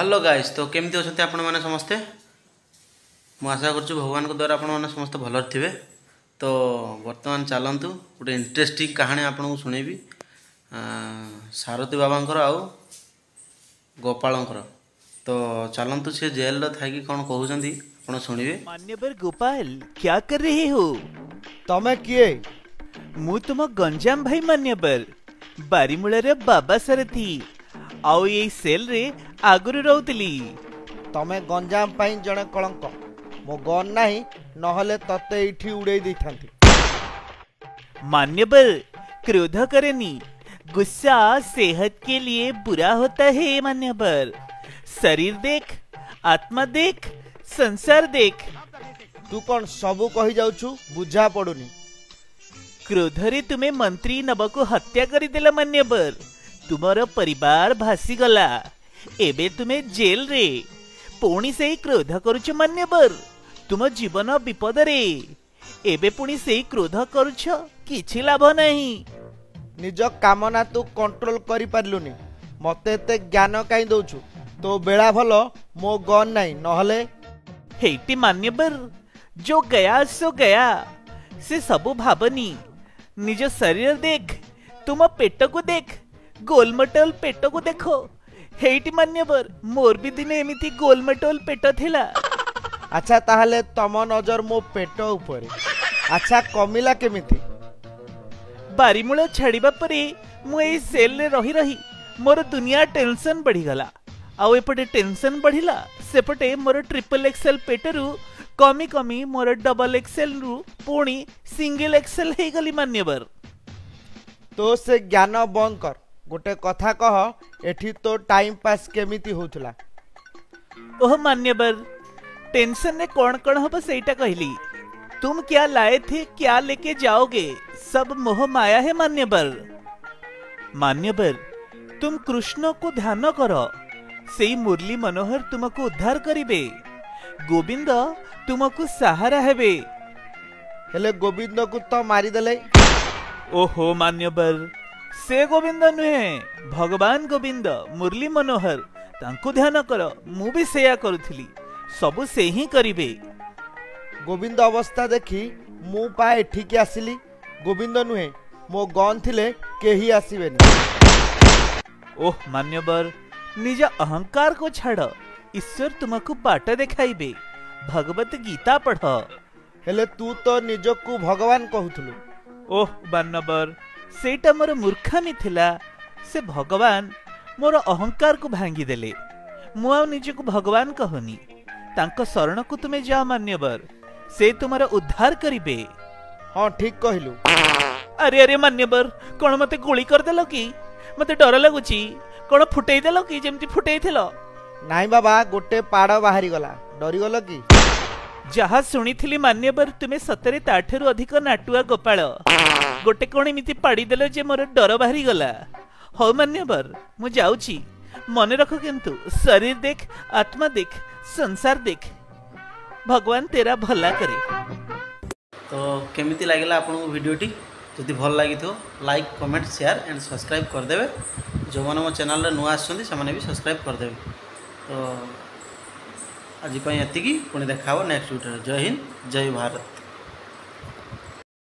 Hello guys, ତ କେମିତି ଅଛନ୍ତି ଆପଣମାନେ ସମସ୍ତେ? ମୁଁ ଆଶା କରୁଛି ଭଗବାନଙ୍କ ଦ୍ୱାରା ଆପଣମାନେ ସମସ୍ତେ ଭଲରେ ଥିବେ। ତ ବର୍ତ୍ତମାନ ଚାଲନ୍ତୁ ଗୋଟେ ଇଣ୍ଟରେଷ୍ଟିଂ କାହାଣୀ ଆପଣଙ୍କୁ ଶୁଣେଇବି, ସାରଥୀ ବାବାଙ୍କର ଆଉ ଗୋପାଳଙ୍କର। ତ ଚାଲନ୍ତୁ, ସେ ଜେଲରେ ଥାଇକି କ'ଣ କହୁଛନ୍ତି ଆପଣ ଶୁଣିବେ। मान्यवर गोपाल, क्या कर रहे हो? ତମେ କିଏ? ମୁଁ ତୁମ ଗଞ୍ଜାମ ଭାଇ ମାନ୍ୟବର, ବାରିମୂଳାର ବାବା ସାରଥୀ, ଆଉ ଏଇ ସେଲରେ ଆଗରୁ ରହୁଥିଲି। ତମେ ଗଞ୍ଜାମ ପାଇଁ ଜଣେ କଳଙ୍କ। ମୋ ଗନ୍ ନାହିଁ, ନହେଲେ ତତେ ଏଇଠି ଉଡେଇ ଦେଇଥାନ୍ତି। मान्यवर, क्रोध करनी, गुस्सा सेहत के लिए बुरा होता है। मान्यवर, शरीर देख, आत्मा देख, संसार देख। ତୁ କଣ ସବୁ କହି ଯାଉଛୁ, ବୁଝା ପଡୁନି। କ୍ରୋଧରେ ତୁମେ ମନ୍ତ୍ରୀ ନବକୁ ହତ୍ୟା କରିଦେଲ ମାନ୍ୟବର, ତୁମର ପରିବାର ଭାସିଗଲା, ଏବେ ତୁମେ ଜେଲରେ। ପୁଣି ସେଇ କ୍ରୋଧ କରୁଛ ମାନ୍ୟବର? ତୁମ ଜୀବନ ବିପଦରେ, ଏବେ ପୁଣି ସେଇ କ୍ରୋଧ କରୁଛ, କିଛି ଲାଭ ନାହିଁ। ନିଜ କାମନା ତୁ କଣ୍ଟ୍ରୋଲ କରିପାରିଲୁନି, ମତେ ଏତେ ଜ୍ଞାନ କାହିଁ ଦଉଛୁ? ତୋ ବେଳା ଭଲ ମୋ ଗନ୍ ନାହିଁ, ନହେଲେ ହେଇଟି ମାନ୍ୟବର, जो गया सो गया, ସେ ସବୁ ଭାବନି। ନିଜ ଶରୀର ଦେଖ, ତୁମ ପେଟକୁ ଦେଖ, ଗୋଲମଟୋଲ ପେଟକୁ ଦେଖ। ହେଇଟି ମାନ୍ୟବର, ମୋର ବି ଦିନେ ଏମିତି ଗୋଲମଟୋଲ ପେଟ ଥିଲା। ଆଚ୍ଛା, ତାହେଲେ ତମ ନଜର ମୋ ପେଟ ଉପରେ। ଆଚ୍ଛା, କମିଲା କେମିତି? ବାରିମୂଳ ଛାଡ଼ିବା ପରେ ମୁଁ ଏଇ ସେଲରେ ରହି ରହି ମୋର ଦୁନିଆ ଟେନସନ ବଢ଼ିଗଲା, ଆଉ ଏପଟେ ଟେନସନ ବଢ଼ିଲା, ସେପଟେ ମୋର ଟ୍ରିପଲ ଏକ୍ସେଲ ପେଟରୁ କମି କମି ମୋର ଡବଲ ଏକ୍ସେଲରୁ ପୁଣି ସିଙ୍ଗଲ ଏକ୍ସେଲ ହେଇଗଲି ମାନ୍ୟବର। ତୋ ସେ ଜ୍ଞାନ ବନ୍ଦ କର। ଗୋଟେ କଥା କହ, ଏଠି ତୋ ଟାଇମ ପାସ୍ କେମିତି ହଉଥିଲା? ଓହ ମାନ୍ୟବର, ଟେନସନରେ କଣ କଣ ହବ ସେଇଟା କହିଲି। तुम क्या लाए थे, क्या लेके जाओगे, सब मोह माया है मान्यवर। मान्यवर, तुम कृष्ण को ध्यान करो, ସେଇ ମୁରଲୀ ମନୋହର ତୁମକୁ ଉଦ୍ଧାର କରିବେ, ଗୋବିନ୍ଦ ତୁମକୁ ସାହାରା ହେବେ। ହେଲେ ଗୋବିନ୍ଦକୁ ତ ମାରିଦେଲେ। ଓହୋ ମାନ୍ୟବର, ସେ ଗୋବିନ୍ଦ ନୁହେଁ, ଭଗବାନ ଗୋବିନ୍ଦ, ମୁରଲୀ ମନୋହର, ତାଙ୍କୁ ଧ୍ୟାନ କର। ମୁଁ ବି ସେଇଆ କରୁଥିଲି, ସବୁ ସେ ହିଁ କରିବେ। ଗୋବିନ୍ଦ ଅବସ୍ଥା ଦେଖି ମୁଁ ପା ଏଠିକି ଆସିଲି। ଗୋବିନ୍ଦ ନୁହେଁ, ମୋ ଗନ୍ ଥିଲେ କେହି ଆସିବେନି। ଓହ ମାନ୍ୟବର, ନିଜ ଅହଙ୍କାରକୁ ଛାଡ଼, ଈଶ୍ୱର ତୁମକୁ ବାଟ ଦେଖାଇବେ। ଭଗବତ ଗୀତା ପଢ। ହେଲେ ତୁ ତ ନିଜକୁ ଭଗବାନ କହୁଥିଲୁ। ଓହ ମାନ୍ୟବର, ସେଇଟା ମୋର ମୂର୍ଖାମି ଥିଲା। ସେ ଭଗବାନ ମୋର ଅହଙ୍କାରକୁ ଭାଙ୍ଗିଦେଲେ। ମୁଁ ଆଉ ନିଜକୁ ଭଗବାନ କହୁନି। ତାଙ୍କ ଶରଣକୁ ତୁମେ ଯାଅ ମାନ୍ୟବର, ସେ ତୁମର ଉଦ୍ଧାର କରିବେ। ହଁ, ଠିକ କହିଲୁ। ଆରେ ଆରେ ମାନ୍ୟବର, କଣ ମତେ ଗୁଳି କରିଦେଲ କି? ମତେ ଡର ଲାଗୁଛି। କଣ ଫୁଟେଇ ଦେଲ କି, ଯେମିତି ଫୁଟେଇଥିଲ? ନାଇଁ ବାବା, ଗୋଟେ ପାଡ଼ ବାହାରିଗଲା। ଡରିଗଲ କି? ଯାହା ଶୁଣିଥିଲି ମାନ୍ୟବର, ତୁମେ ସତରେ ତାଠାରୁ ଅଧିକ ନାଟୁଆ ଗୋପାଳ। ଗୋଟେ କଣ ଏମିତି ପାଡ଼ିଦେଲ ଯେ ମୋର ଡର ବାହାରିଗଲା। ହଉ ମାନ୍ୟବର, ମୁଁ ଯାଉଛି। ମନେ ରଖ କିନ୍ତୁ, शरीर देख, आत्मा देख, संसार देख। भगवान तेरा भला करे। ତ କେମିତି ଲାଗିଲା ଆପଣଙ୍କୁ ଭିଡ଼ିଓଟି? ଯଦି ଭଲ ଲାଗିଥିବ, like, comment, share and subscribe କରିଦେବେ। ଯେଉଁମାନେ ମୋ ଚ୍ୟାନେଲରେ ନୂଆ ଆସିଛନ୍ତି, ସେମାନେ ବି ସବସ୍କ୍ରାଇବ୍ କରିଦେବେ। ତ ଆଜି ପାଇଁ ଏତିକି, ପୁଣି ଦେଖା ହେବ ନେକ୍ସଟ ଭିଡ଼ିଓରେ। ଜୟ ହିନ୍ଦ, ଜୟ ଭାରତ।